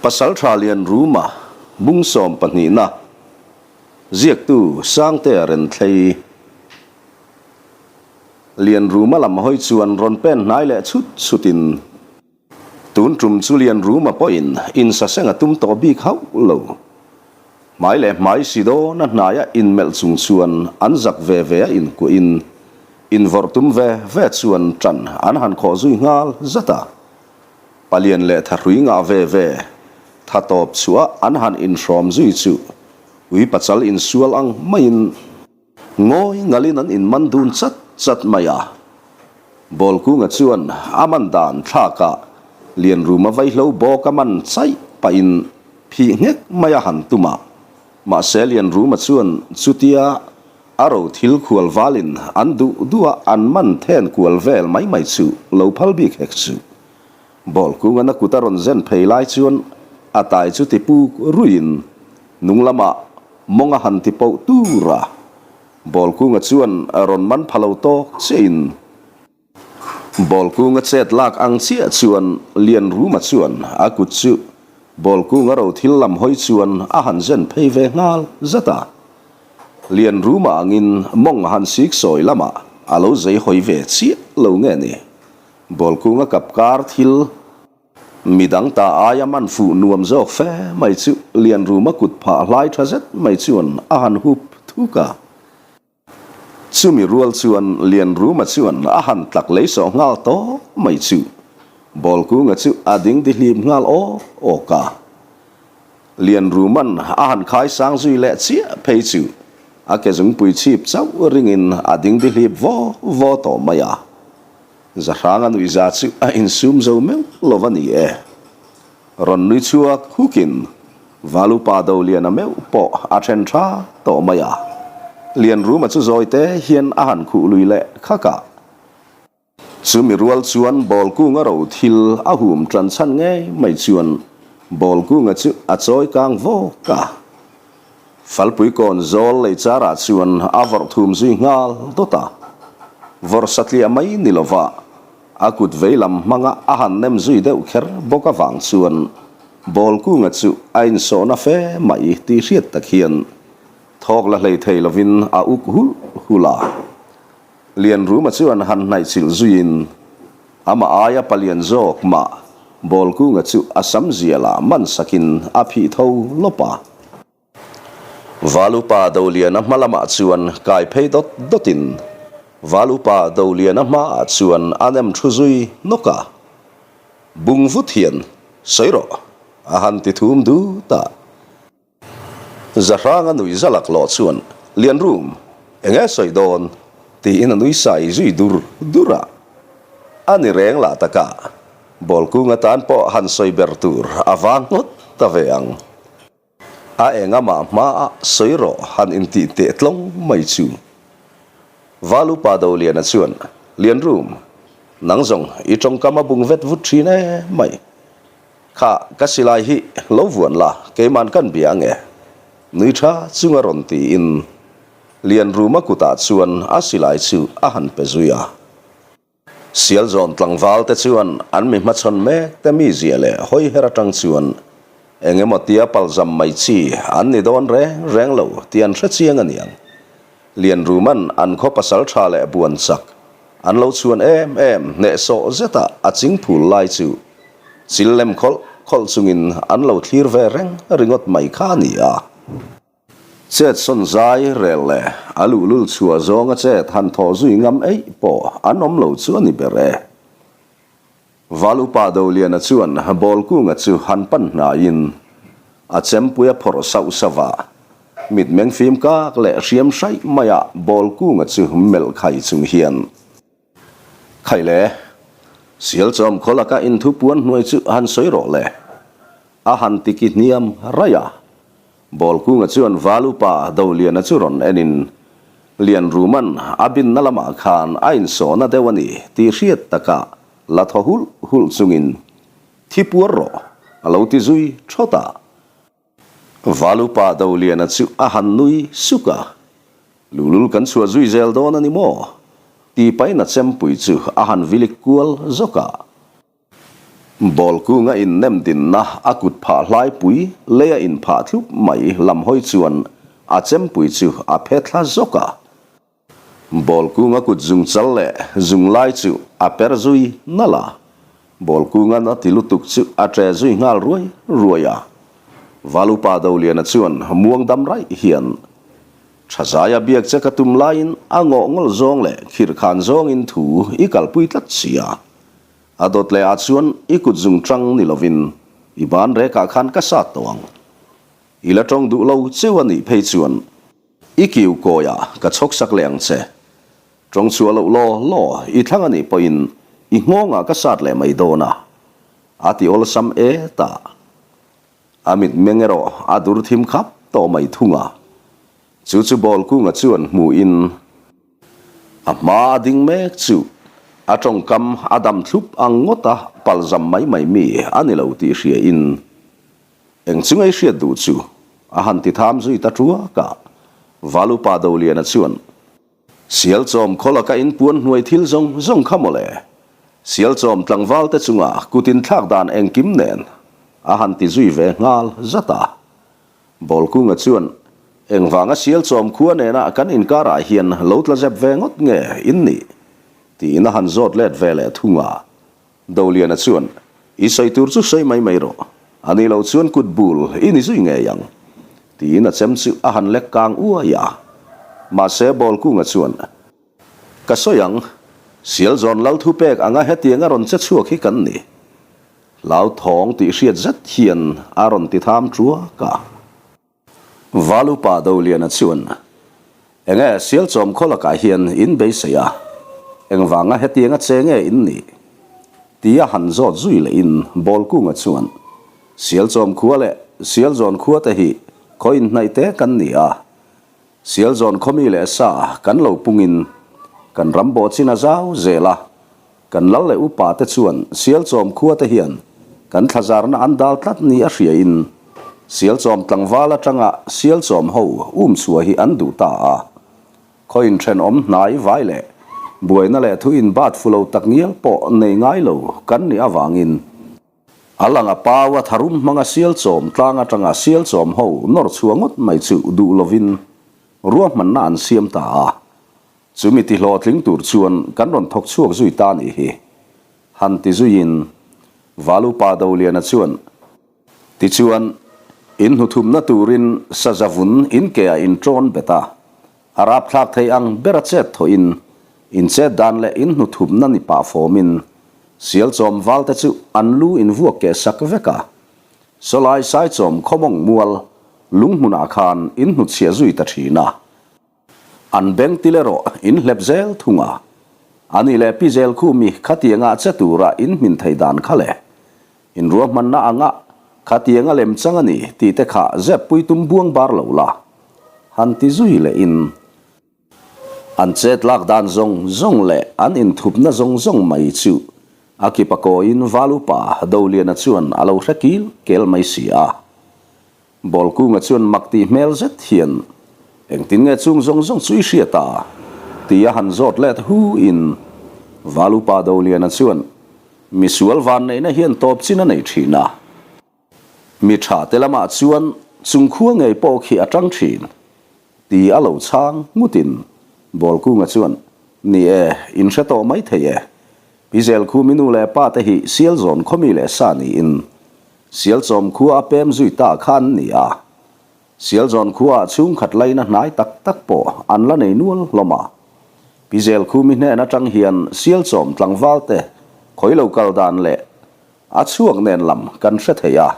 Pasaltha Lianruma bung sawmpahnihna ziaktu Sangtea Renthlei Lianruma lam hawi chuan rawn pen hnai leh chhut chhutin tun tum chu Lianruma pawhin insaseng a tum tawh bik hauh lo. Hmai leh hmai si dawn a hnaia inmelh chung chuan an zak ve ve a inkuahin invawrh tum ve ve chuan ṭan an han khawh zui nghal zat a. Palian leh thahrui ngah ve ve, tha tawp chhuah an han inhrawm zui chu ui pachal insual ang maiin ngawi ngalin an inman dun chat chat mai a. Bawlkunga chuan a man dan thlakah Lianruma vaihlo bawk a man chaih pahin phih nghek mai a han tum a, mahse Lianruma chuan chutia A ro thil khual valin an duh duh a an man then kual vel mai mai chu lo phal bik hek chu. Ball kungan a kut a rawn zen phei lai chuan a tai chu ti puk ruiin nung lamah mawng a han ti poh tur a. Ball kunga chuan rawn man pha lo tawk chiahin ball kunga chet lak ang chiah chuan Lianruma chuan a kut chu ball kunga ro thil lam hawi chuan a han zen phei ve nghal zat a. Lianruma angin mawng han sik sawi lamah a lo zei hawi ve chiah lo nge ni? Ball kunga kap kar thil midang ta aia man fuh nuam zawk fe mai chu Lianruma kut phah hlai tha zet mai chuan a han hup thuk a. Chumi rual chuan Lianruma chuan a han tlak lei sawh nghal tawp mai chu ball kunga chu a ding dihlim nghal awk awk a. Lianruman a han khai sang zui leh chiah phei chu a ke zungpui chhip chauh ringin a ding dihlip vaw vaw tawh mai a. Zahranga nuihza chu a insum zo meuh lo a ni e. Rawn nui chhuak hukin Valupa Doliana meuh pawh a then tha tawh mai a. Lianruma chu zawite hian a han khuh lui leh khak a. Chumi rual chuan ball kunga ro thil a hum tan chhan ngei mai chuan ball kunga chu a chawi kang vawk a. Falpui kawn zawl lei charah chuan a vawrh thum zui nghal dawt a. Vawrh satliah mai ni lova a kut vei lam hmanga a han nem zui deuh kher bawk avang chuan ball kunga chu a insawhna fe mai tih hriat tak hian thawk la hlei thei lovin a uk hulh hulh a. Lianruma chuan han hnaihchilh zuiin amah aia palian zawk mah Bawlkunga chu a sam zialah man sakin a phih tho lawp a. Valupa Doliana hma lamah chuan kai phei dawt dawtin Valupa Doliana hmaah chuan a nem thu zui nawk a. Bung vut hian sawi rawh a han ti thum dut a. Zahranga nui zalak lawh chuan, Lianrum, eng nge sawi dawn? tiin a nui sai zui dur dur a. A ni reng lah taka, ball kung atan pawh han sawi ber tur a vang ngawt ta ve ang. A eng amah hmaah sawi rawh han intih teh tlawng mai chu. Valupa Doliana chuan, Lianrum, nang zawng i tawngkam a bung vet vut thin e mai. Kha, ka silai hi lo vuan la, keiman kan bia ange. Nui tha chunga rawn tiin Lianruma kutah chuan a silai chu a han pe zui a. Sialzawn tlangval te chuan an mi hmachhawn mek te mizia leh hawi her atang chuan eng emaw tia palzam mai chi an ni dawn reng reng lo tih an hre chiang a niang. Lianruman an khaw pasal tha leh buan chak an lo chhuan em em hnehsawh zeta a chingphul lai chu Chil lem khawlh khawlh chungin an lo thlir ve reng ringawt mai kha a ni a. Chet sawn zai rel leh a luhlul chhuah zawnga chet han thawh zui ngam eih pawh an awm lo chu a ni ber e. Val upa Doliana chuan ball kunga chu han pan hnaiin a chempui a phawrh sauh sauh a, mitmeng fim kak leh hriam hraih maia ball kunga chu melh khai chung hian Khai le, sial chawm khaw laka inthu puan hnuai chu han sawi rawh le. A han ti ki hniam raih a. Ball kunga chuan val upa Doliana chu rawn enin Lianruman a binna lamah khan a insawhna deuh a ni tih hriat takah la thaw hulh hulh chungin thi puar rawh a lo ti zui thawt a. Val upa Doliana chu a han nui suk a. Lulul kan chhuah zui zel dawn a ni maw? Tih paina chempui chu a han vilik kual zawk a. Ball kunga innem dinna a kut phah hlaipui leia inphah thlup mai lam hawi chuan a chempui chu a phe thla zawk a. Ball kunga kut zung chal leh zung lai chu a per zui nalh a. Ball kunga na ti lutuk chu a ṭe zui nghal ruai ruai a. Valupa Doliana chuan muang dam raih hian Thazaia biak che ka tum laiin a ngawh ngawl zawng leh khirh khan zawngin thu i kalpui tlat si a. A dawt leh ah chuan i kut zung tang ni lovin i ban rekah khan ka sat tawh ang. I la tawng duh lo cheu a nih phei chuan i kiu kawiah ka chhawk sak leh ang che. Tawng chhuah loh law law i thlang a nih pawhin i nghawngah ka sat leh mai dawn a, a ti awlsam e ta. A mitmeng erawh a dur thim khap tawh mai thung a, chu chu ball kunga chuan hmuhin a hma a ding mek chu a tawngkam a dam thlup ang ngawt a palzam mai mai mi a ni lo tih hriain eng chu ngei hriat duh chu a han ti tham zui ta tuak a, Valupa Doliana chuan Sialchawm khaw laka inpuan hnuai thil zawng zawng kha mawle. Sialchawm tlangval te chunga kut inthlak dan engkim nen a han ti zui ve nghal zat a. Bawlkunga chuan, Engvanga Sialchawm khua nena kan inkarah hian lo tla zep ve ngawt nge in nih? tiin a han zawt let ve leh thung a. Doliana chuan, I sawi tur chu sawi mai mai rawh, a ni lo chuan kut bul i ni zui ngei ang, tiin a chem chu a han lek kang uai a. Mahse Bawlkunga chuan, Ka sawi ang, Sialzawn lal thupek anga hetiang a rawn che chhuak hi kan ni. Hlauthawng tih hriat zet hian a rawn ti tham ṭuak a. Valupa Doliana chuan, Enge Sialchawm khaw lakah hian in beisei a, engvanga hetianga che nge in nih? tia han zawt zui lehin Bawlkunga chuan, Sialchawm khua leh Sialzawn khua te hi khaw inhnaih te kan ni a, Sialzawn khaw mi leh sa kan lo pungin kan ram bawh chin a zau zel a, Kan lal leh upa te chuan Sialchawm khua te hian kan thlazarna an dal tlat ni a hriain Sialchawm tlangval atanga Sialchawm ho um chhuah hi an duh ta a. Khaw inthenawm hnai vai leh buaina leh thu inbat fu lo tak ngial pawh nei ngai lo kan nih avangin a lang a pau a tharum hmanga Sialchawm tlang atanga Sialchawm ho nawr chhuah ngawt mai chu duh lovin ruahmanna an siam ta a. Chumi ti hlawhtling tur chuan kan rawn thawk chhuak zui ta nih hi. Han ti zuiin Valupa Doliana chuan, Tichuan, in hnuthumna turin saza vun in ke ah in ṭawn bet a, a rapthlak thei ang ber a chet thawhin in chet dan leh in hnuthumna ni pah fawmin Sialchawm valte chu an lu in vuak keh sak vek a, Sawlai Saichawm khawmawng mual lunghmunah khan in hnutchhiah zui ta ṭhin a. An beng til erawh in hlep zel thung a, a ni leh pi zel khu mi khatianga che tura in hmin thei dan kha le. In ruahmanna anga khatianga lem chang a ni tih te kha zep pui tum buang bar lo la. Han ti zui leh in an chet lak dan zawng zawng leh an inthupna zawng zawng mai chu a kipa kawiin val upa Doliana chuan a lo hre kil kel mai si a. Bawlkunga chuan mak tih hmel zet hian, Engtin nge chung zawng zawng chu i hriat a? ti a han zawt let hu in Valupa Doliana chuan, Misual vanneihna hian tawp chin a nei thin a, mi tha te lamah chuan chung khua ngei pawh khi a tang thin, ti a lo chhang nghut in Bawlkunga chuan, Ni e, in hre tawh mai thei e. Pi Zelkhumi nu leh pa te hi Sialzawn khawmi leh sa niin Sialchawm khua a pem zui ta kha an ni a, Sialzawn khuaah chhungkhat laina hnai tak tak pawh an la nei nual hlawm a. Pi Zelkhumi hnen atang hian Sialchawm tlangval te khawi lo kal dan leh a chhuak nen lam kan hre thei a.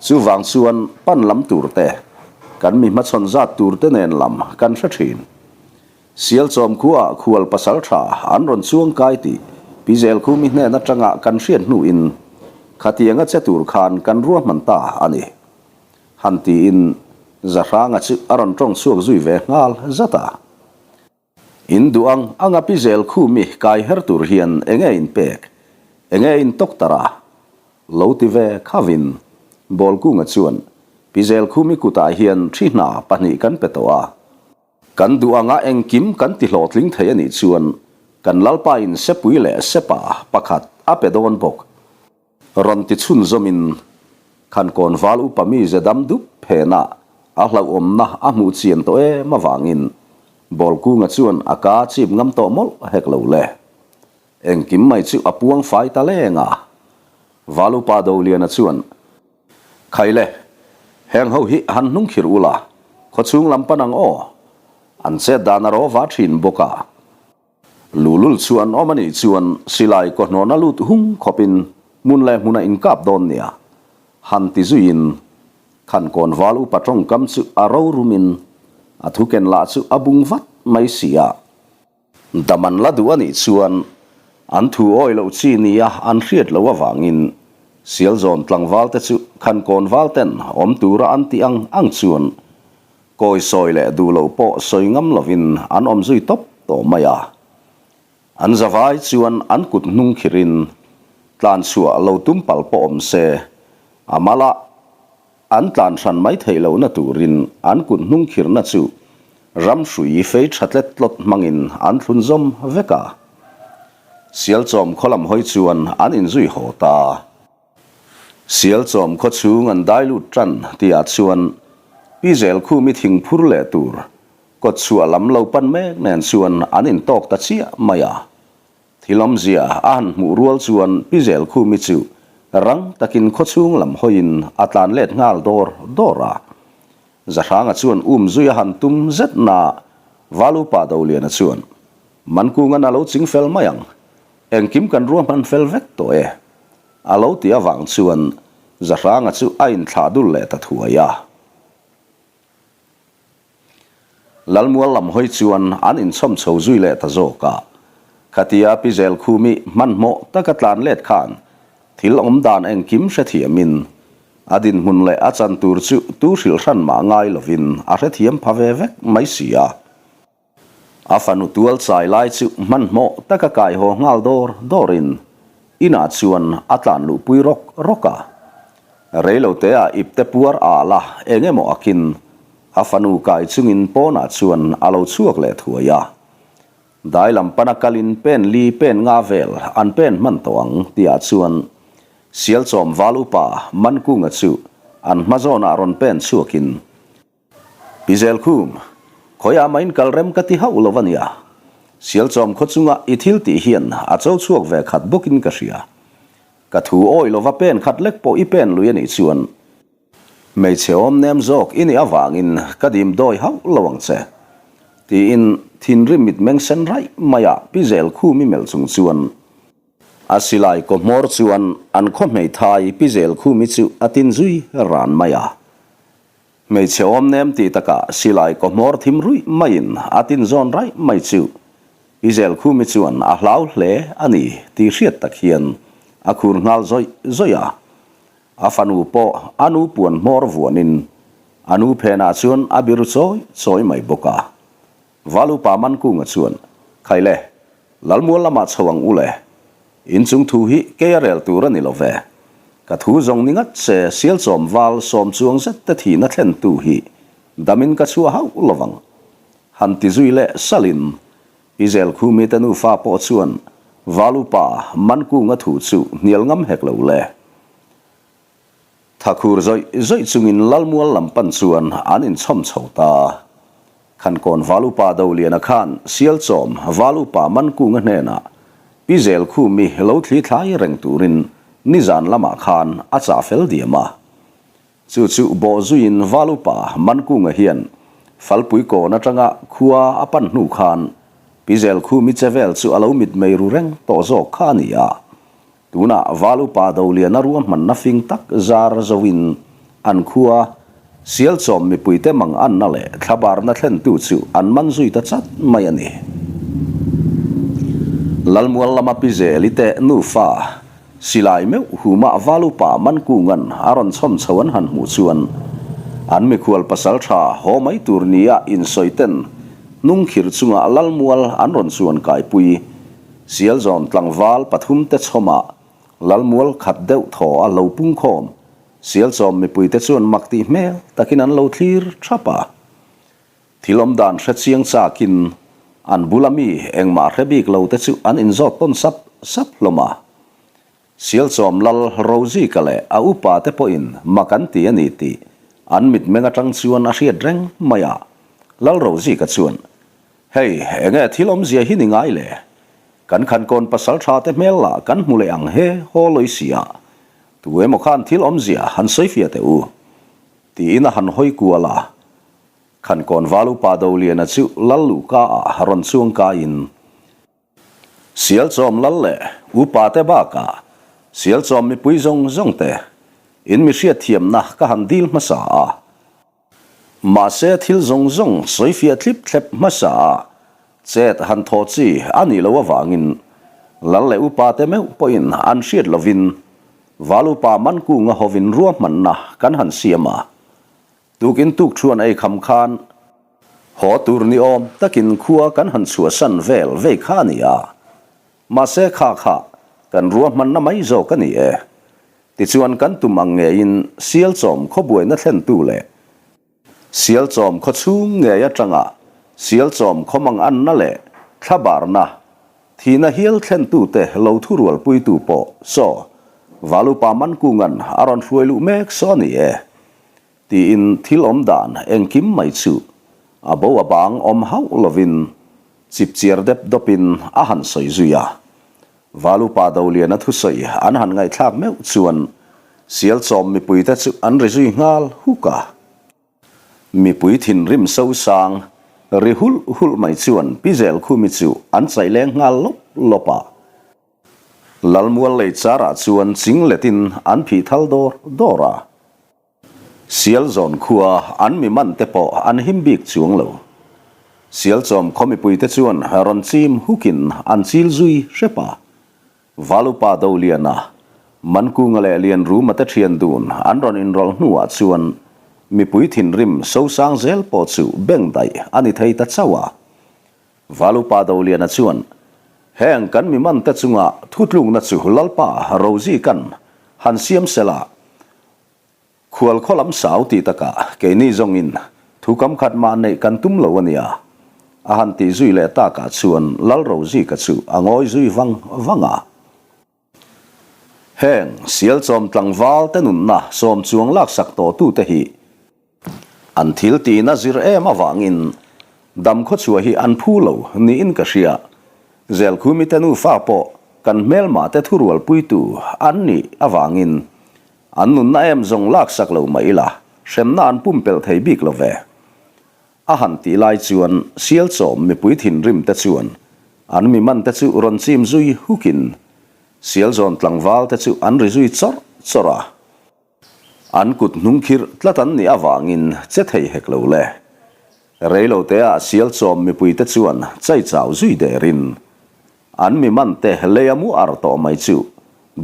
Chuvang chuan pan lam tur te, kan mi hmachhawn zat tur te nen lam kan hre thin. Sialchawm khuaah khual pasal tha an rawn chuang kai tih Pi Zelkhumi hnen atanga kan hriat hnuin khatianga che tur khan kan ruahman ta a ni. Han tiin Zahranga chu a rawn tawng chhuak zui ve nghal zat a. In duh ang anga Pi Zelkhumi kai her tur hian enge in pek, enge in tawk tar a? Lo ti ve khavin Bawlkunga chuan Pi Zelkhumi kutah hian thi hna pahnih kan pe tawh a. Kan duh anga engkim kan ti hlawhtling thei a nih chuan kan Lalpain sepui leh sepa pakhat a pe dawn bawk. Rawn ti chhunzawmin Khankawn val upa mi ze dam dup phenah a hlauhawmna a hmuh chian tawh em avangin Bawlkunga chuan a ka chip ngam tawh mawlh hek lo le. Engkim mai chu a puang fai ta leng a. Val upa Doliana chuan, Khaile, heng ho hi han hnung khir ula, khawchhung lam pan ang aw. An chet dan a rawva thin bawk a. Lulul chu an awm a nih chuan silai kawhnawn a lut hung khawpin hmun leh hmuna inkap dawn nia. Han ti zuiin Khankawn val upa tawngkam chu a ro rumin a thu ken lah chu a bung vat mai si a. Dam an la duh a nih chuan an thu awi loh chi nia an hriat loh avangin Sialzawn tlangval te chu Khankawn val ten awm tura an tih ang ang chuan Kawi sawi leh duh loh pawh sawi ngam lovin an awm zui tawp tawh mai a. An zavai chuan an kut hnung khirin tlan chhuah lo tum palh pawh awm se, a malah an tlan hran mai theih lohna turin an kut hnung khirna chu ram hrui fei tha tlet tlawt hmangin an thlun zawm vek a. Sialchawm khaw lam hawi chuan an inzui haw ta. Sialchawm khaw chhung an dai lut tan tihah chuan Pi Zelkhumi thing phur leh tur kawt chhuah lam lo pan mek nen chuan an intawk ta chiah mai a. Thil awmzia a han hmuh rual chuan Pi Zelkhumi chu rang takin khaw chhung lam hawiin a tlan let nghal dawr dawr a. Zahranga chuan um zui a han tum zet na Valupa Doliana chuan, Mankungan a lo ching fel mai ang. Engkim kan ruahman fel vek tawh e. A lo ti avang chuan Zahranga chu a inthlah dul leh ta thuai a. Lalmual lam hawi chuan an inchhawm chho zui leh ta zawk a. Khatia Pi Zelkhumi hmanhmawh taka tlan let khan thil awm dan engkim hrethiamin a dinhmun leh a chan tur chu tu hrilh hran mah ngai lovin a hrethiam pha ve vek mai si a. A fanu tual chai lai chu hmanhmawh taka kai haw nghal dawr dawrin inah chuan a tlan luhpui rawk rawk a. Reilote ah ipte puar ah la eng emaw akin a fanu kai chungin pawnah chuan a lo chhuak leh thuai a. Dai lam pana kalin pen li pen nga vel an pen hman tawh ang tihah chuan Sialchawm val upa Mankunga chu an hma zawnah rawn pen chhuakin Pi Zelkhum, khawiah mah in kal rem ka ti hauh lo a nia. Sialchawm khaw chunga i thil tih hian a cho chhuak ve khat bawkin ka hria. Ka thu awi lova pen khat lek pawh i pen lui a nih chuan hmeichhe awm nem zawk i nih avangin ka dim dawi hauh lo ang che. Tiin thinrim mitmeng sen raih maiah Pi Zelkhum i melh chung chuan A silai kaw hmawr chuan an khaw hmeithai Pi Zelkhumi chu a tin zui ran mai a. Hmeichhe awm nem tih takah silai kaw hmawr thim ruih maiin a tin zawn raih mai chu Pi Zelkhumi chuan a hlau hle a ni tih hriat tak hian a khur nghal zawih zawih a. A fanu pawh a nu puan hmawr vuanin a nu phenah chuan a biru chawi chawi mai bawk a. Valupa Mankunga chuan, Khaile, Lalmual lamah chho ang u le. Inchung thu hi kei a rel tur a ni lo ve. Ka thu zawng ni ngat se Sialchawm val sawm chuang zet te thihna thlentu hi damin ka chhuah hauh lo vang. Han ti zui leh salin Pi Zelkhumi te nufa pawh chuan Valupa Mankunga thu chu hnial ngam hek lo le. Thakhur zawih zawih chungin Lalmual lam pan chuan an inchhawm chho ta. Khankawn Val Upa Doliana khan Sialchawm Val Upa Mankunga hnenah Pi Zelkhumi lo thli thlai reng turin nizan lamah khan a chah fel diam a. Chu chu bawh zuiin Val Upa Mankunga hian Falpui kawn atanga khua a pan hnu khan Pi Zelkhumi che vel chu a lo mitmei ru reng tawh zawk kha a ni a. Tunah Val Upa Doliana ruahmanna fing tak zar zoin an khua Sialchawm mipuite mang anna leh thlabarna thlentu chu an man zui ta chat mai a ni. Lalmual lama Pi Zeli te nufa silai meuh humah Val Upa Mankungan a rawn chhawm chho an han hmuh chuan an mikhual pasal tha haw mai tur nia insawi ten hnungkhir chungah Lalmual an rawn chuan kaipui Sialzawn tlangval pathumte chhawmah Lalmual khat deuh thaw a lo pung khawm. Sialchawm mipuite chuan mak tih hmel takin an lo thlir thap a. Thil awm dan hre chiang chakin an bula mi engmah hre bik lo te chu an inzawt tawn sap sap hlawm a. Sialchawm Lal Rozika leh a upa te pawhin mak an ti a ni tih an mitmeng atang chuan a hriat reng mai a. Lal Rozika chuan, Hei, enge thil awmzia hi ni ngai le? Kan khankawn pasal tha te hmel lah kan hmu leh ang he haw lawi si a, tu emaw khan thil awmzia han sawifiah teh u, tiin a han hawi kual a. Khankawn val upa Doliana chu Lal Luhka ah rawn chuang kaiin, Sialchawm lal leh upate bakah Sialchawm mipui zawng zawng te in mi hriatthiamna ka han dil hmasa a. Mahse thil zawng zawng sawifiah thlip thlep hmasa a chet han thaw chi a nih loh avangin lal leh upate meuh pawhin an hriat lovin Val upa Mankunga hovin ruahmanna kan han siam a. Tukin tuk thuan ei kham khan haw tur ni awm takin khua kan han chhuahsan vel vei kha a ni a, mahse kha kha kan ruahmanna mai zawk a ni e. Tichuan kan tum ang ngeiin Sialchawm khawbuaina thlentu leh Sialchawm khawchhung ngei atanga Sialchawm khawmang anna leh thlabarna thihna hial thlentute lo thurualpuitu pawh saw Valupa Mankunga'n a rawn hruai luh mek saw a ni e. Tiin thil awm dan engkim mai chu a bo a bang awm hauh lovin chipchiar dep dawpin a han sawi zui a. Valupa Doliana thusawi an han ngaihthlak meuh chuan Sialchawm mipuite chu an ri zui nghal huk a. Mipui thinrim sosang ri hulh hulh mai chuan Pi Zelkhumi chu an chaih leng nghal lawp lawp a. Lalmual lei charah chuan chingletin an phih thal dawr dawr a. Sialzawn khua an mi man te pawh an him bik chuang lo. Sialchawm khaw mipuite chuan rawn chim hukin an chil zui hrep a. Valupa Doliana, Mankunga leh Lianruma te thian dun an rawn inrawlh hnuah chuan mipui thinrim sosang zel pawh chu beng daih a ni thei ta chauh a. Valupa Doliana chuan, Heng kan mi man te chunga thutlukna chu Lalpa Rozikan han siam sela, Khual khaw lam sau tih takah keini zawngin thu kam khat mah neih kan tum lo a nia. A han tih zui leh takah chuan Lalrozika chu a ngawi zui vang vang a. Heng Sialchawm tlangval te nunna sawm chuang laksak tawhtute hi an thil tihna zir em avangin dam khawchhuah hi an phu lo niin ka hria. Zelkhumi te nufa pawh kan hmelmah te thurualpuitu an nih avangin An nunna em zawng laksak lo mah ila, hremna an pumpelh thei bik lo ve. A han tih lai chuan Sialchawm mipui thinrim te chuan an mi man te chu rawn chim zui hukin Sialzawn tlangval te chu an ri zui chawrh chawrh a. An kut hnung khirh tlat an nih avangin che thei hek lo le. Reiloteah Sialchawm mipui te chuan chai chau zui derin An mi man te lei a mu ar tawh mai chu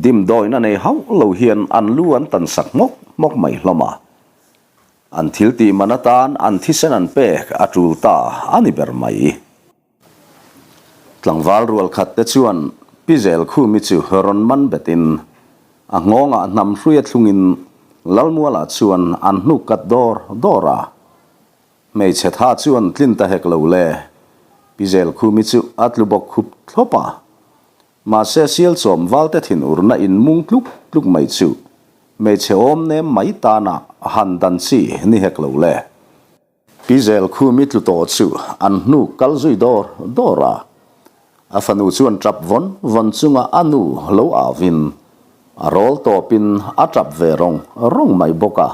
dimdawina nei hauh lo hian an lu an tan sak hmawk hmawk mai hlawm a. An thil tih man atan an thisen an pek a tul ta a ni ber mai. Tlangval rual khat te chuan Pi Zelkhumi chu rawn man betin a nghawngah hnam hrui a thlungin Lalmualah chuan an hnuk kat dawr dawr a. Hmeichhe tha chuan tlin ta hek lo le. Pi Zelkhumi chu a tlu bawk khup thlawp a. Mahse Sialchawm valte thin urna in mung tluk tluk mai chu hmeichhe awm nem mai tana han dan chi ni hek lo le. Pi Zelkhumi tlu tawh chu an hnuk kal zui dawr dawr a. A fanu chuan tap vawn vawn chunga a nu lo avin a rawl tawpin a tap ve rawng rawng mai bawk a.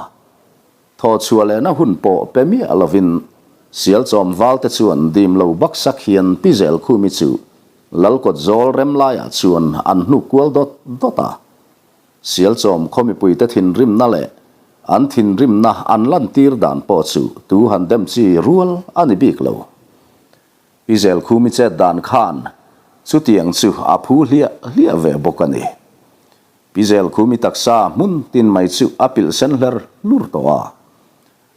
Thaw chhuah lehna hun pawh pe miah lovin Sialchawm valte chuan dim lo baksak hian Pi Zelkhumi chu Lalkawt zawl rem laiah chuan an hnuk kual dawt dawt a. Sialchawm khaw mipuite thinrimna leh an thinrimna an lantir dan pawh chu tu han dem chi rual a ni bik lo. Pi Zelkhumi chet dan khan chutiang chu a phu hliah hliah ve bawk a ni. Pi Zelkhumi taksa hmun tin mai chu a pilh sen hler hlur tawh a,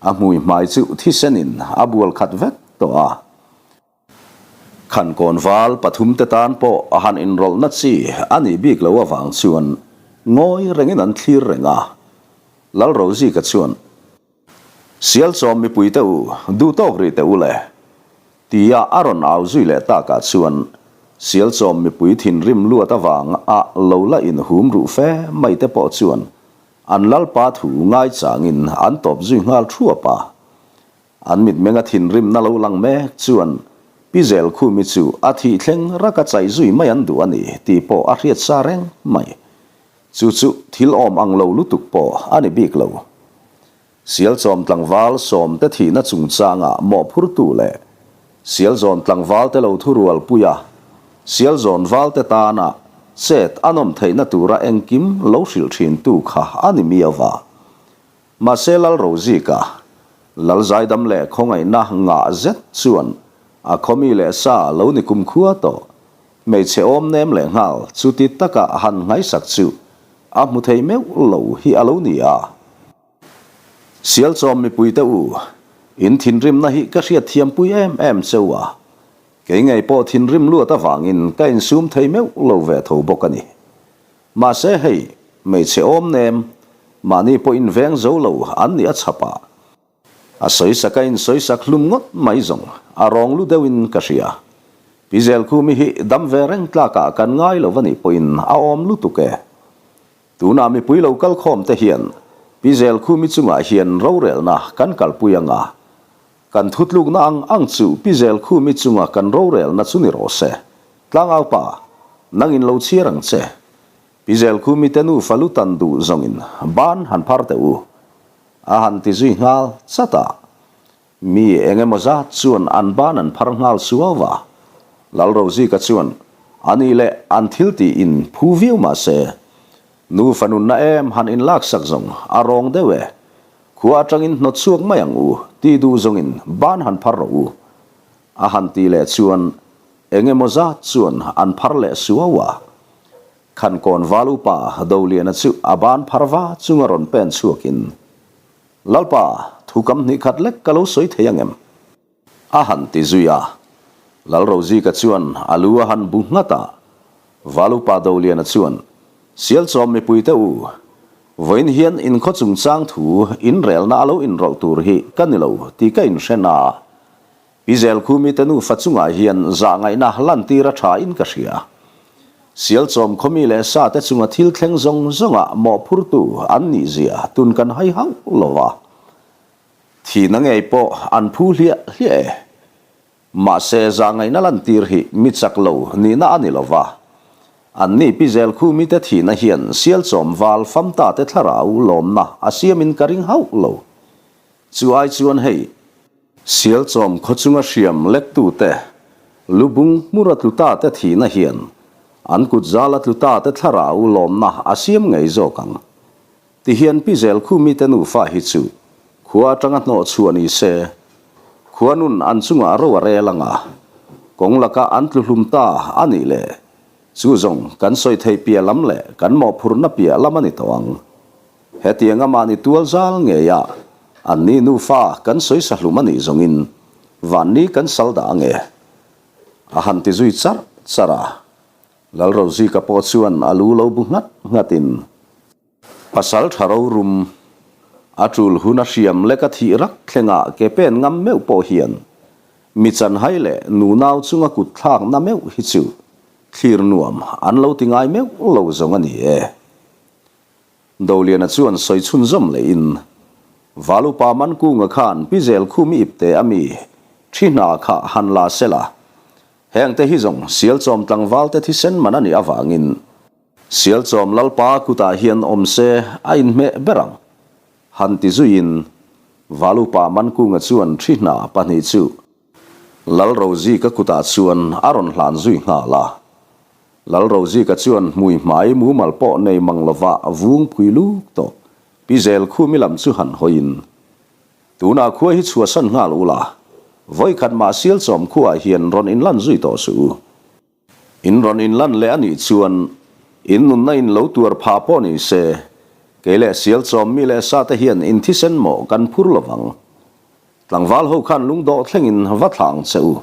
a hmui hmai chu thisenin a bual khat vek tawh a. Khankawn val pathumte tan pawh a han inrawlhna chi a nih bik lo avang chuan ngawi rengin an thlir reng a. Lalrozika chuan. Sialchawm mipuite u, duh tawk rih teh u le, tia a rawn au zui leh takah chuan. Sialchawm mipui thinrim luat avang a lo la inhum ruh fe mai te pawh chuan an lalpa thu ngaichangin an tawp zui nghal thuap a. An mitmenga thinrimna lo lang mek chuan Pi Zelkhumi chu a thih thleng raka chaih zui mai an duh a ni tih pawh a hriat sa reng mai. Chu chu thil awm ang lo lutuk pawh a ni bik lo. Sialchawm tlangval sawmte thihna chungchanga mawhphurtu leh Sialzawn tlangvalte lo thurualpuia Sialzawn valte tana chet a nawm theihna tura engkim lo hrilh thintu kha a ni miau va. Mahse Lalrozika, Lalzaidam leh khawngaihna ngah zet chuan a khawmi leh sa lo ni kumkhua tawh hmeichhe awm nem leh nghal chuti taka han nghaisak chu a hmu thei meuh lo hi a lo ni a. Sialchawm mipuite u, in thinrimna hi ka hriatthiampui em em cheu a, kei ngei pawh thinrim luat avangin ka insum thei meuh lo ve tho bawk a ni. Mahse hei, hmeichhe awm nem, mahni pawh inveng zo lo an nih a chhap a, a sawisak a insawisak hlum ngawt mai zawng a rawng lu deuhin ka hria. Pi Zelkhumi hi dam ve reng tlakah kan ngai lo va nih pawhin a awm lutuk e. Tunah mipui lo kal khawm te hian Pi Zelkhumi chungah hian rorelna kan kalpui anga, kan thutlukna ang ang chu Pi Zelkhumi chunga kan rorelna chu ni rawh se. Tlangaupa, nangin lo chhiar ang che. Pi Zelkhumi te nufa lu tan duh zawngin ban han phar teh u. A han ti zui nghal chat a. Mi eng emaw zat chuan an ban an phar nghal suau va. Lalrozika chuan, A nih leh an thil tih in phu viau mah se, nu fanunna em han inlaksak zawng a rawng deuh e. Khua atangin hnawt chhuak mai ang u tih duh zawngin ban han phar rawh u. A han tih leh chuan eng emaw zat chuan an phar leh suau a. Khankawn val upa Doliana chu a ban phar va chunga rawn pen chhuakin, Lalpa, thu kam hnih khat lek ka lo sawi thei ang em? A han ti zui a. Lalrozika chuan a lu a han bu nghat a. Valupa Doliana chuan, Sialchawm mipuite u, vawiin hian inkhaw chungchang thu inrelna a lo inrawlh tur hi ka ni lo tih ka inhre na. Pi Zelkhumi te nufa chungah hian zahngaihna lantir a tha in ka hria. Sialchawm khawmi leh sa te chunga thil thleng zawng zawngah mawhphurtu an nih zia tun kan hai hauh lo va. Thihna ngei pawh an phu hliah hliah e. Mahse zahngaihna lantir hi mi chak lo nihna a ni lo va. An ni Pi Zelkhumi te thihna hian Sialchawm val famta te thlarau lawmna a siamin ka ring hauh lo. Chu ai chuan hei. Sialchawm khaw chunga hriam lektute, lubung hmura tlu ta te thihna hian an kut zala tlu ta te thlarau lawmna a siam ngei zawk ang. Tihian Pi Zelkhumi te nufa hi chu khua atanga hnawh chhuah ni se, khua nun an chungah ro a rel anga, kawng laka an tlu hlum ta a nih leh chu zawng kan sawi theih piah lam leh kan mawhphurhna piah lam a ni tawh ang. Hetianga mahni tual zal ngeia anni nufa kan sawi sa hlum a nih zawngin vanni kan sal dah ange? A han ti zui charh charh a. Lalrozika pawh chuan a lu lo bu nghat nghatin, Pasal tha rorum, a tul hun a hriam lek a thih rak thlengah ke pen ngam meuh pawh hian mi chanhai leh nunau chunga kut thlakna meuh hi chu thlir nuam an lo ti ngai meuh lo zawng a ni e. Doliana chuan sawi chhunzawm lehin, Valupa Mankunga khan Pi Zelkhumi ipte a mi thi hna kha han la sela, hengte hi zawng Sialchawm tlangvalte thisen man a nih avangin Sialchawm Lalpa kutah hian awm se a inhmeh ber ang, han ti zuiin Valupa Mankunga chuan thi hna pahnih chu Lalrozika kutah chuan a rawn hlan zui nghal a. Lalrozika chuan hmui hmai mumal pawh nei mang lova vung phui luk tawh Pi Zelkhumi lam chu han hawiin, Tunah khua hi chhuahsan nghal ula, vawikhat mah Sialchawm khuaah hian rawn inlan zui tawh suh u. In rawn inlan leh a nih chuan in nunna in lo tuar phah pawh ni se, kei leh Sialchawm mi leh sa te hian in thisen mawh kan phur lovang. Tlangval ho khan lungdawh thlengin va thlah ang che u,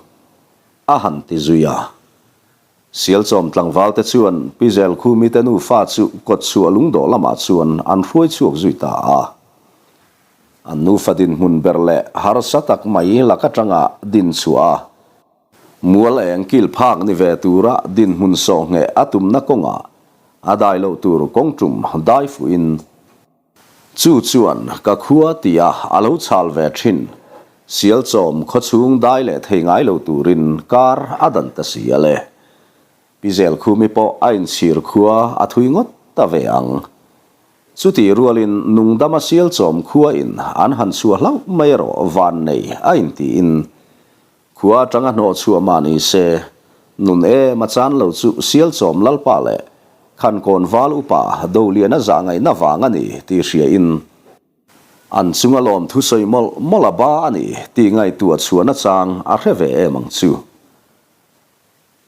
a han ti zui a. Sialchawm tlangval te chuan Pi Zelkhumi te nufa chu kawtchhuah lungdawh lamah chuan an hruai chhuak zui ta a. An nufa dinhmun ber leh harsa tak mai lak atanga din chhuah a. Mual eng kil phak ni ve tura dinhmun sawhngheh a tumna kawngah a dai loh tur kawng tum dai fuhin, Chu chuan ka khua tia a lo chhal ve thin, Sialchawm khawchhung dai leh thei ngai lo turin kar a dan ta si a le. Pi Zelkhumi pawh a inchhir khua a thui ngawt ta ve ang. Chutih rualin nungdama Sialchawm khua in an han chhuah hlauh mai erawh vannei a intiin Khua atanga hnawh chhuah mah ni se, nun em a chan lo chu Sialchawm Lalpa leh Khankawn Val Upa Doliana zah ngaihna vang a ni tih hria in, an chunga lawm thusawi mawlh mawlh a ba a ni tih ngaihtuah chhuahna chang a hre ve em ang chu.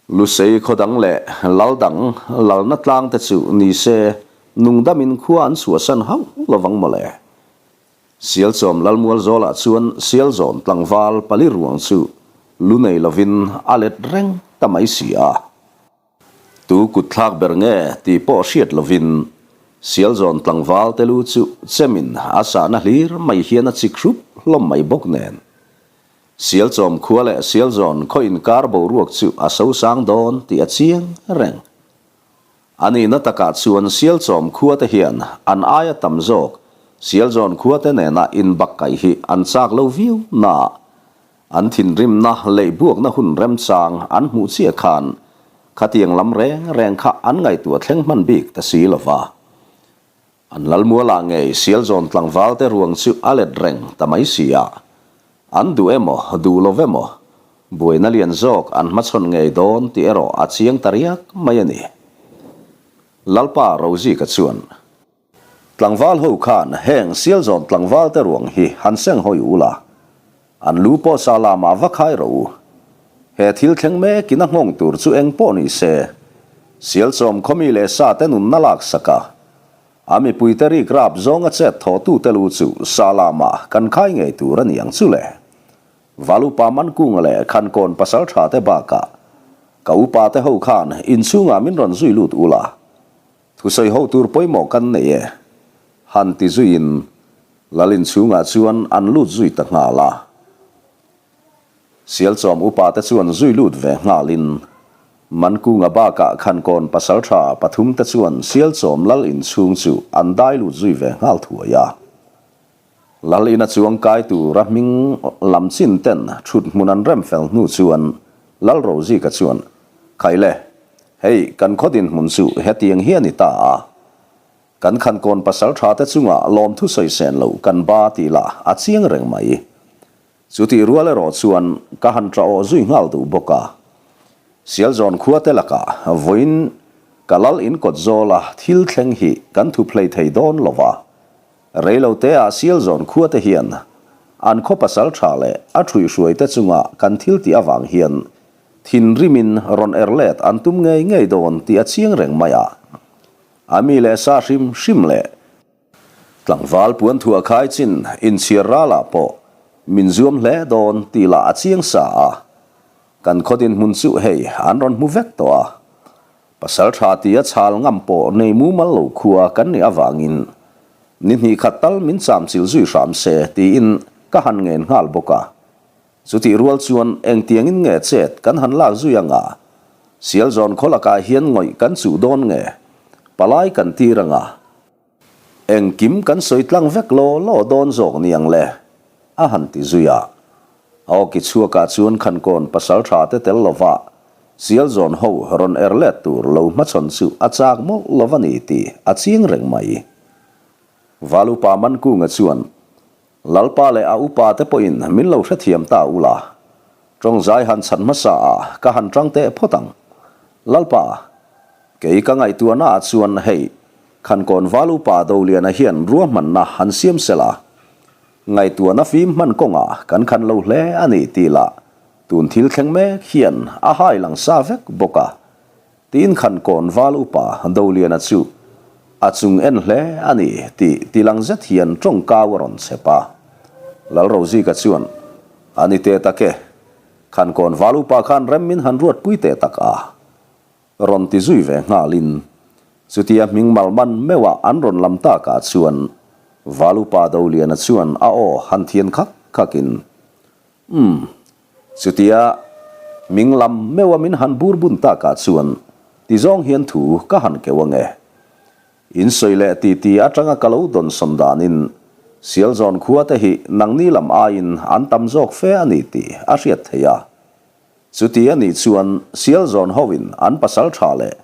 Lusei khaw dang leh lal dang lalna tlang te chu ni se nungdamin khua an chhuahsan hauh lovang mawle. Sialchawm Lalmual zawlah chuan Sialzawn tlangval pali ruang chu lu nei lovin a let reng ta mai si a. Tu kut thlak ber nge tih pawh hriat lovin Sialzawn tlangval te lu chu chemin a sahna hlir mai hian a chik hrup hlawm mai bawk nen. Sialchawm khua leh Sialzawn khaw inkar boruak chu a sosang dawn tih a chiang reng. A nihna takah chuan Sialchawm khuate hian an aia tam zawk Sialzawn khuate nena inbakkaih hi an chak lo viau naa an thinrimna leh buakna hun remchang an hmuh chiah khan khatiang lam reng reng kha an ngaihtuah thleng hman bik ta si lo va. An Lalmualah ngei Sialzawn tlangvalte ruang chu a let reng ta mai si a, an duh emaw duh lo emaw buaina lian zawk an hmachhawn ngei dawn tih erawh a chiang ta riak mai a ni. Lalpa Rozika chuan, Tlangval ho khan heng Sialzawn tlangvalte ruang hi han seng hawi u la, An lu pawh sa lamah va khai rawh u. He thil thleng mekin a nghawng tur chu eng pawh ni se, Sialchawm khawmi leh sa te nunna lak sak a, a mipuite rik rap zawnga chet thawhtute lu chu sa lamah kan khai ngei tur a ni ang chu le. Val upa Mankunga leh Khankawn pasal tha te bakah ka upa te ho khan inchhungah min rawn zui lut ula, thusawi ho tur pawimawh kan nei e, han ti zuiin Lal inchhungah chuan an lut zui ta nghal a. Sialchawm upa te chuan zui lut ve nghalin Mankunga bakah Khankawn pasaltha pathum te chuan Sialchawm lal inchhung chu an dai lut zui ve nghal thuai a. Lal ina chuang kai tura hming lam chin ten thut hmun an rem fel hnu chuan Lal Rozika chuan, Khaile, hei kan khaw dinhmun chu hetiang hi a ni ta a. Kan Khankawn pasal tha te chungah lawmthu sawi sen lo kan ba tih lah a chiang reng mai. Chutih rual erawh chuan ka han tah aw zui nghal duh bawk a. Sialzawn khua te lakah vawiin ka lal in kawt zawla thil thleng hi kan thup hlei thei dawn lo va. Reilo te ah Sialzawn khua te hian an khaw pasal tha leh a ṭhuihhruai te chunga kan thil tih avang hian thinrimin rawn er let an tum ngei ngei dawn tih a chiang reng mai a. A mi leh sa hrim hrim leh tlangval puan thuah khai chin inchhiar ralah pawh min zuam hle dawn tih lah a chiang sa a, kan khaw dinhmun chu hei an rawn hmu vek tawh a. Pasal tha tia chhal ngam pawh nei mumal lo khua kan nih avangin ni hnih khat tal min cham chil zui hram se tiin ka han ngen nghal bawk a. Chutih rual chuan engtiangin nge chet kan han lak zui anga, Sialzawn khaw lakah hian ngawih kan chuh dawn nge? Palai kan tir anga, engkim kan sawi tlang vek law law dawn zawk ni ang le? a han ti zui a. A awki chhuakah chuan Khankawn pasal tha te tel lova Sialzawn ho rawn er let tur lo hmachhawn chu a chak mawlh lova ni tih a chiang reng mai. Valupa Mankunga chuan Lalpa leh a upa te pawhin min lo hrethiam ta ula, tawngzai han chhan hmasa ah ka han tang teh phawt ang. Lalpa, kei ka ngaihtuahna ah chuan hei, Khankawn val upa Doliana hian ruahmanna han siam sela, ngaihtuahna fim hman kawngah kan khan lo hle a ni tih lah tun thil thleng mek hian a hai lang sa vek bawk a. Tiin Khankawn val upa Doliana chu a chung en hle a ni tih tilang zet hian tawngkau a rawn chep a. Lalrozika chuan, A ni teh tak e, Khankawn val upa khan rem min han ruatpui teh tak a, rawn ti zui ve nghalin chutia hming malman meuha an rawn lam takah chuan val upa Doliana chuan a aw han thian khak khakin, Umm, chutia. Hming lam meuha min han bur bun takah chuan ti zawng hian thu ka han keuh ange. In sawi leh titi atanga ka lo dawnsawn danin Sialzawn khua te hi nangni lam aiin an tam zawk fe a ni tih a hriat theih a. Chuti a nih chuan Sialzawn hoin an pasal tha leh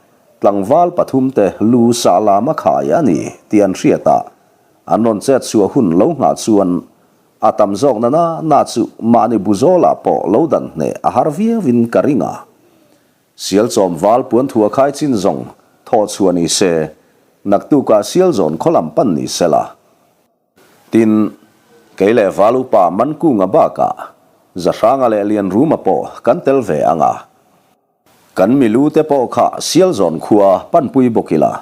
tlangval pathumte lu sah lam a khai a ni tih an hriat a, an rawn chet chhuah hun lo nghah chuan a tam zawk na na na chu mahni buzawlah pawh lo dan hneh a har viauin ka ring a. Sialchawm val puanthua khai chin zawng thawh chhuah ni se, naktukah Sialzawn khaw lam pan ni sela. Tin, kei leh val upa Mankunga bakah Zahranga leh Lianruma pawh kan tel ve ang a. Kan milu te pawh kha Sialzawn khua panpui bawk ila,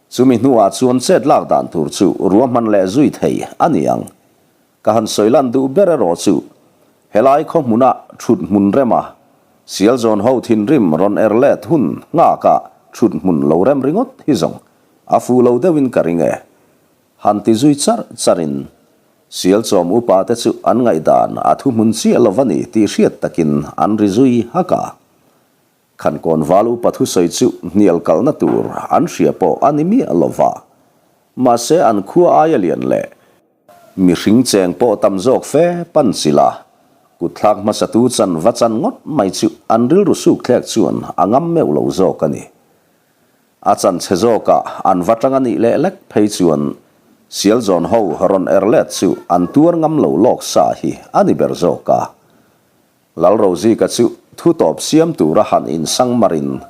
chumi hnuah chuan chet lak dan tur chu ruahman leh zui thei a ni ang. Ka han sawi lan duh ber erawh chu helai khaw hmuna thut hmun rema Sialzawn ho thinrim rawn er let hun nghakah thut hmun lo rem ringawt hi zawng a fuh lo deuhin ka ring e. Han ti zui char charin Sialchawm upa te chu an ngaihdan a thu hmun chiah lo va ni tih hriat takin an ri zui hak a. Khankawn val upa thusawi chu hnial kalna tur an hria pawh a ni miah lo va. Mahse an khua aia lian leh Mihring cheng pawh tam zawk fe pan chila, kutthlak hmasatu chan va chan ngawt mai chu an rilru suk thlek chuan a ngam meuh lo zawk a ni. A chan chhe zawkah an va tang a nih leh lek phei chuan Sialzawn ho rawn er let chu an tuar ngam lo lawk sa hi a ni ber zawk a. Lalrozika chu thu tawp siam tura han insang marin,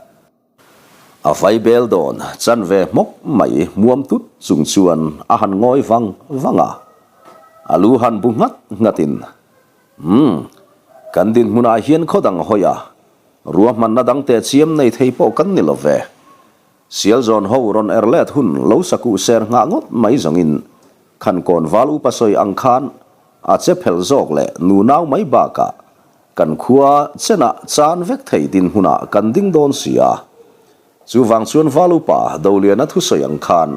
A vai bel dawn chan ve hmawk mai hmuam tut chung chuan a han ngawi vang vang a. A lu han bu nghat nghatin, Umm, kan dinhmunah hian khaw dang hawi a, ruahmanna dang teh chiam nei thei pawh kan ni lo ve. Sialzawn ho rawn er let hun lo sakuh ser nghah ngawt mai zawngin Khankawn val upa sawi ang khan a che phelh zawk leh nunau mai bakah Kan khua chenah chan vek thei dinhmunah kan ding dawn si a. Chuvang chuan val upa Doliana thusawi ang khan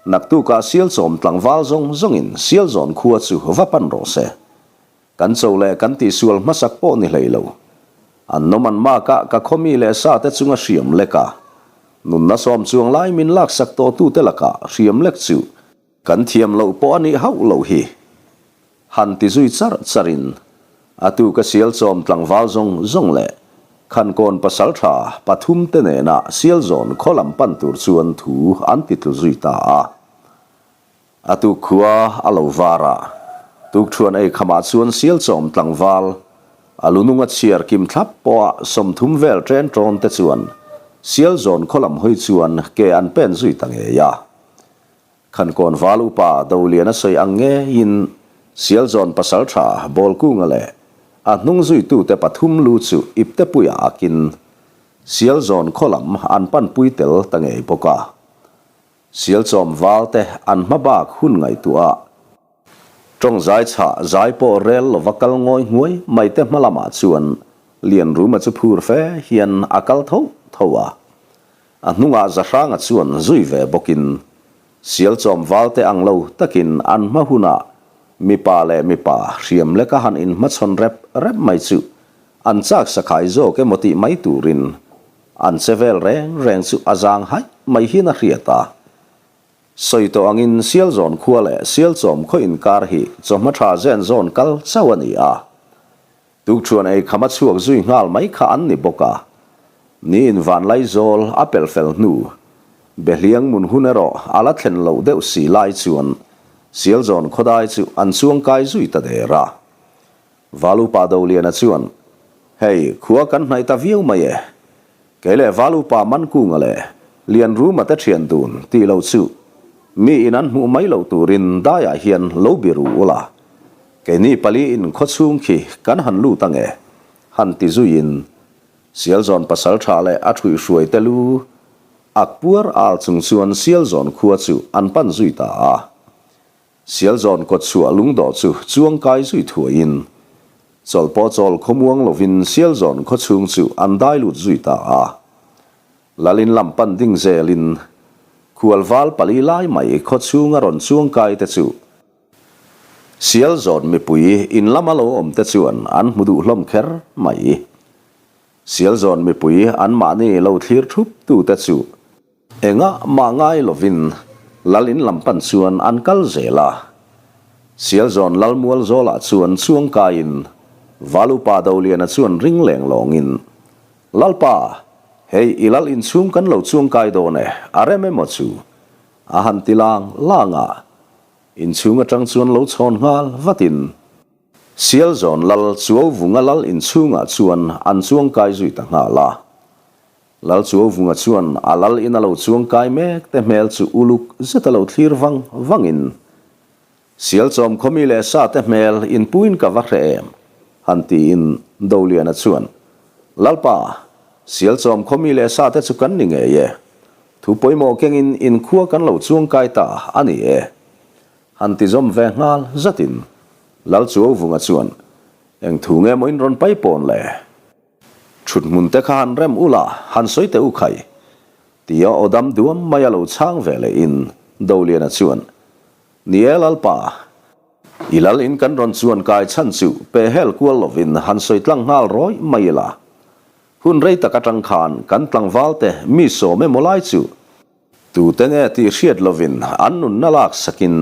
naktukah Sialchawm tlangval zawng zawngin Sialzawn khua chu va pan rawh se. Kan cho leh kan tihsual hmasak pawh ni hlei lo. An nawm an makah ka khaw mi leh sa te chunga hriam lek a. Nunna sawm chuang lai min laksak tawhtute lakah hriam lek chu Kan thiam loh pawh a nih hauh loh hi. Han ti zui char charin a tu ka sial chawm tlangval zawng zawng leh Khankawn pasaltha pathum te nena Sialzawn khaw lam pan tur chuan thu an ti tlu zui ta a. A tuk khua a lo var a, tukthuan ei khamah chuan Sialchawm tlangval a lununga chhiar kim thlap pawha 30 vel ṭen ṭawn te chuan Sialzawn khaw lam hawi chuan ke an pen zui ta ngei a. Khankawn val upa Doliana sawi ang ngeiin Sialzawn pasaltha Bawlkunga leh a hnung zuitute pathum lu chu iptepuiah akin Sialzawn khaw lam an panpui tel ta ngei bawk a. Sialchawm valte an hma bak hun ngaihtuah tawng zai chhah zai pawh rel lova kal ngawi nghuai mai te hma lamah chuan Lianruma chu phur fe hian a kal tho tho a. A hnungah Zahranga chuan zui ve bawkin Sialchawm valte ang lo takin an hma hunah mipa leh mipa hriam leka han inhmachhawn rep rep mai chu an chak sakhai zawk emaw tih mai turin an che vel reng reng chu a zang haih mai hian a hriat a. Sawi tawh angin Sialzawn khua leh Sialchawm khaw inkar hi chawhma tha zen zawn kal chauh a ni a. Tukṭhuan ei kham a chhuak zui nghal mai kha an ni bawk a. Ni in Vanlaizawl a pelh fel hnu, Behliang mun hun erawh a la thlen loh deuh si lai chuan Sialzawn khawdai chu an chuangkai zui ta der a. Valupa Doliana chuan, Hei, khua kan hnaih ta viau mai e. Kei leh Valupa Mankunga leh Lianruma te ṭhian dun tih lo chu mi in an hmuh mai loh turin daiah hian lo biru ula. Keini pali in khaw chhung khi kan han lut ange, han ti zuiin Sialzawn pasalṭha leh a ṭhuihhruai te lu ak puar al chung chuan Sialzawn khua chu an pan zui ta a. Sialzawn kawtchhuah lungdawh chu chuang kai zui thuaiin chawlh pawh chawl khawmuang lovin Sialzawn khaw chhung chu an dai lut zui ta a. Lalin lam pan ding zelin khualval pali lai mai khaw chhunga rawn chuang kai te chu Sialzawn mipui in lama lo awm te chuan an hmu duh hlawm kher mai. Sialzawn mipui anmahni lo thlir thup tute chu engah mah ngai lovin lal in lam pan chuan an kal zel a. Sialzawn lal mual zawlah chuan chuang kaiin Valupa Doliana chuan ring leng lawngin, Lalpa, hei i lal inchhung kan lo chuang kai dawn e, a rem emaw chu? A han ti lang lang a. Inchhung atang chuan lo chhawn nghal vatin Sialzawn lal Chuauvunga lal inchhungah chuan an chuangkai zui ta nghal a. Lal Chuauvunga chuan a lal in a lo chuangkai mek te hmel chu uluk zet a lo thlir vang vangin, Sialchawm khawmi leh sa te hmel inpuin ka va hre em? han tiin Doliana chuan, Lalpa, Sialchawm khawmi leh sa te chu kan ni ngei e. Thu pawimawh kengin inkhua kan lo chuangkai ta a ni e. Han ti zawm ve nghal zatin Lal Chuauvunga chuan, Eng thu nge maw in rawn pai pawn le? Thut hmun te kha han rem ula, han sawi teh u khai. Tia aw dam duam mai a lo chhang ve lehin Doliana chuan, Ni e Lalpa, i lal in kan rawn chuan kai chhan chu pe hel kual lovin han sawi tlang nghal rawih mai ila. Hun rei tak atang khan kan tlangval te mi sawm emaw lai chu tute nge tih hriat lovin an nunna lak sakin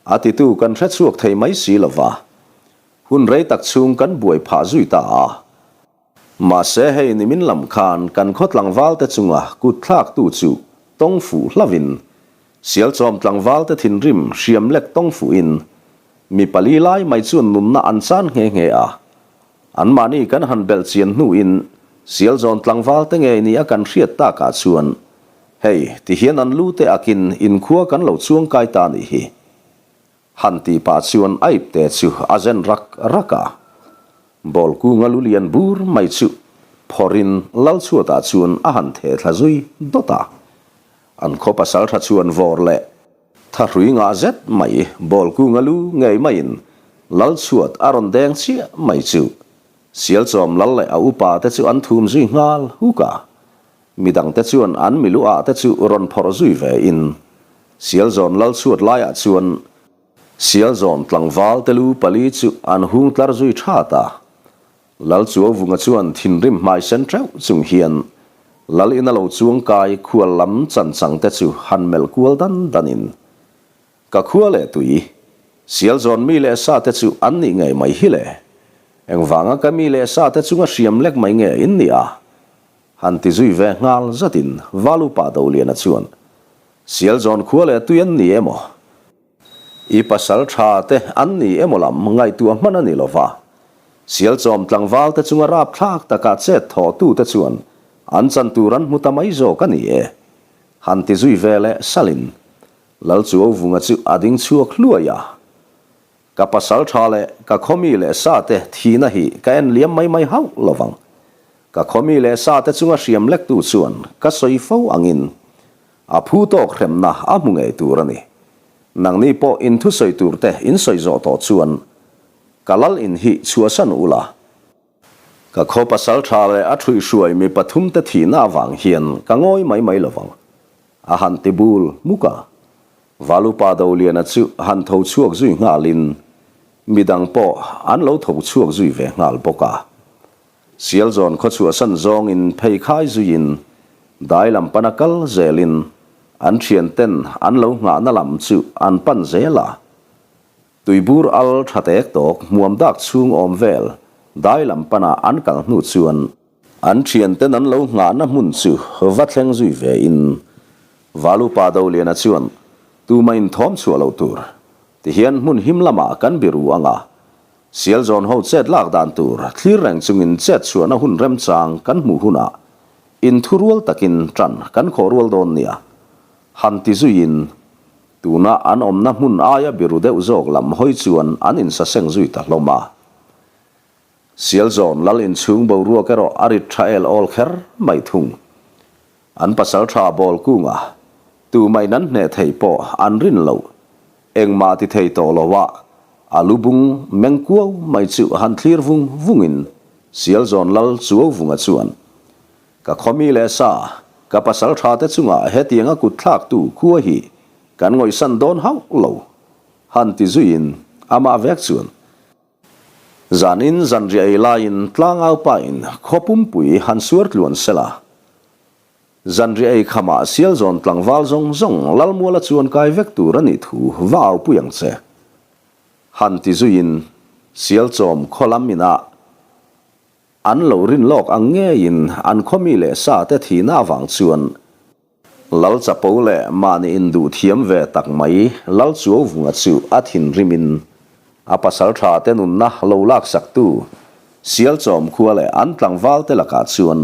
a titu kan hre chhuak thei mai si lova, hun rei tak chhung kan buai phah zui ta a. Mahse hei nimin lam khan kan khaw tlangval te chunga kut thlak tu chu tawng fuh hlavin Sialchawm tlangval te thinrim hriam lek tawng fuhin mi pali lai mai chuan nunna an chan nghe nghe a. Anmahni kan han belh chian hnuin Sialzawn tlangval te ngei ni a kan hriat takah chuan hei tihian an lu te akin inkhua kan lo chuang kai ta nih hi. Han tih pah chuan a ipte chu a zen rak rak a. Ball kunga lu lian bur mai chu phawrhin Lalchhuatah chuan a han theh thla zui dawt a. An khaw pasal tha chuan vawr leh thahrui ngah zet mai ball kunga lu ngei maiin Lalchhuat a rawn deng chiah mai chu Sialchawm lal leh a upa te chu an thum zui nghal huk a. Midangte chuan an milu ah te chu rawn phawrh zui ve in Sialzawn lal chhuat laiah chuan Sialzawn tlangval te lu pali chu an hung tlar zui that a. Lal Chuauvunga chuan thinrim hmai sen teuh chung hian lal ina lo chuang kai khual lam chan chang te chu han melh kual dan dan in Ka khua leh tui, Sialzawn mi leh sa te chu an nih ngei mai hi le. Engvanga ka mi leh sa te chunga hriam lek mai nge in nih a? Han ti zui ve nghal zatin Valupa Doliana chuan, Sialzawn khua leh tui an ni emaw? I pasal tha te an ni emaw lam ngaihtuah hman a ni lova. Sialchawm tlangval te chunga rapthlak taka chet thawh tu te chuan an chan tur an hmu ta mai zawk a ni e. Han ti zui ve leh salin Lal Chuauvunga chu a ding chhuak hluai a. Ka pasal tha leh ka khawmi leh sa te thihna hi ka en liam mai mai hauh lo vang. Ka khawmi leh sa te chunga hriam lektu chuan ka sawi fo angin a phu tawk hremna a hmu ngei tur a ni. Nangni pawh in thusawi tur te in sawi zawh tawh chuan ka lal in hi chhuahsan ula. Ka khaw pasal tha leh a ṭhuihhruai mi pathum te thihna avang hian ka ngawi mai mai lo vang. A han ti bul hmuk a. Valupa Doliana chu han tho chhuak zui nghalin midang pawh an lo tho chhuak zui ve nghal bawk a. Sialzawn khaw chhuahsan zawngin pheikhai zuiin dai lam pana kal zelin an thianten an lo nghahna lam chu an pan zel a. Tuibur al tha tek tawk hmuam dak chhung awm vel dai lam pana an kal hnu chuan An thianten an lo nghahna hmun chu va thleng zui ve in Valupa Doliana chuan tuma inthawm chhuah loh tur tihian hmun him lamah kan biru ang a, Sialzawn ho chet lak dan tur thlir reng chungin chet chhuahna hun remchang kan hmuh hunah inthurual takin tan kan khawh rual dawn nia han ti zuiin tuna an awmna hmun aia biru deuh zawk lam hawi chuan an insaseng zui ta hlawm a. Sialzawn lal inchhung boruak erawh a rit tha el awl kher mai thung. An pasal tha bawl kunga tumah in an hneh thei pawh an rin loh. Engmah ti thei tawh lo a, a lu bung meng kuau mai chu han thlir vung vungin Sialzawn lal Chuauvunga chuan, Ka khawmi leh sa, ka pasal tha te chungah hetianga kut thlaktu khua hi kan ngawihsan dawn hauh lo, han ti zuiin amah vek chuan. Zanin zanriah ei laiin tlangau pain khaw pumpui han suar tluan sela. Zanriah ei khamah Sialzawn tlangval zawng zawng Lalmuala chuan kai vek tur a nih thu va aupui ang che. Han ti zuiin Sialchawm khaw lam inah an lo rin lawk ang ngeiin an khaw mi leh sa te thihna avang chuan Lal chapo leh mahni induh thiam ve tak mai Lal Chuauvunga chu a thinrimin a pasaltha te nunna lo laksaktu Sialchawm khua leh an tlangval te lakah chuan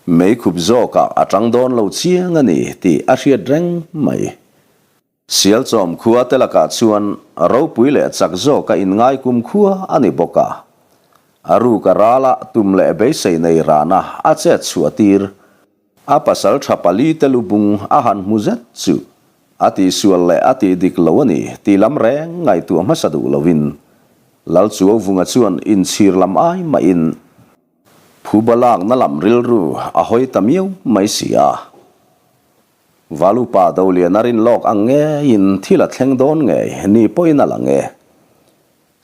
meikhup zawkah a tang dawn lo chiang a ni tih a hriat reng mai. Sialchawm khua te lakah chuan ropui leh chak zawka inngai kum khua a ni bawk a. A ruk a rala tum leh beisei nei rana a chet chhuah tir. A pasal tha pali te lubung a han hmu zet chu a tihsual leh a tih dik lo a ni tih lam reng ngaihtuah hmasa duh loin Lalchuauvunga chuan inchhir lam ai mahin phuba lakna lam rilru a hawi ta miau mai si a. Valupa Doliana rin lawk ang ngeiin thil a thleng dawn ngei ni pawhin a lang e.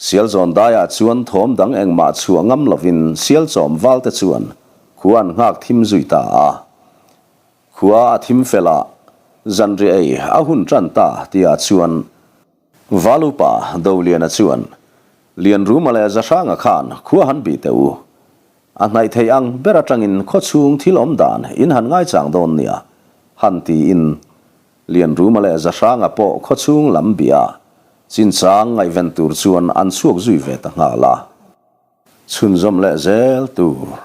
Sialzawn daiah chuan thawm dang engmah chhuah ngam lovin Sialchawm valte chuan khua an nghak thim zui ta a. Khua a thim fel a, zanriah ei a hun tan ta tihah chuan Valupa Doliana chuan Lianruma leh Zahranga khan khua han bih teh u. A hnaih theih ang ber atangin khawchhung thil awm dan in han ngaichang dawn nia, han tiin Lianruma leh Zahranga pawh khawchhung lam bia chinchang ngaihven tur chuan an chhuak zui ve ta nghal a. Chhunzawm leh zel tur.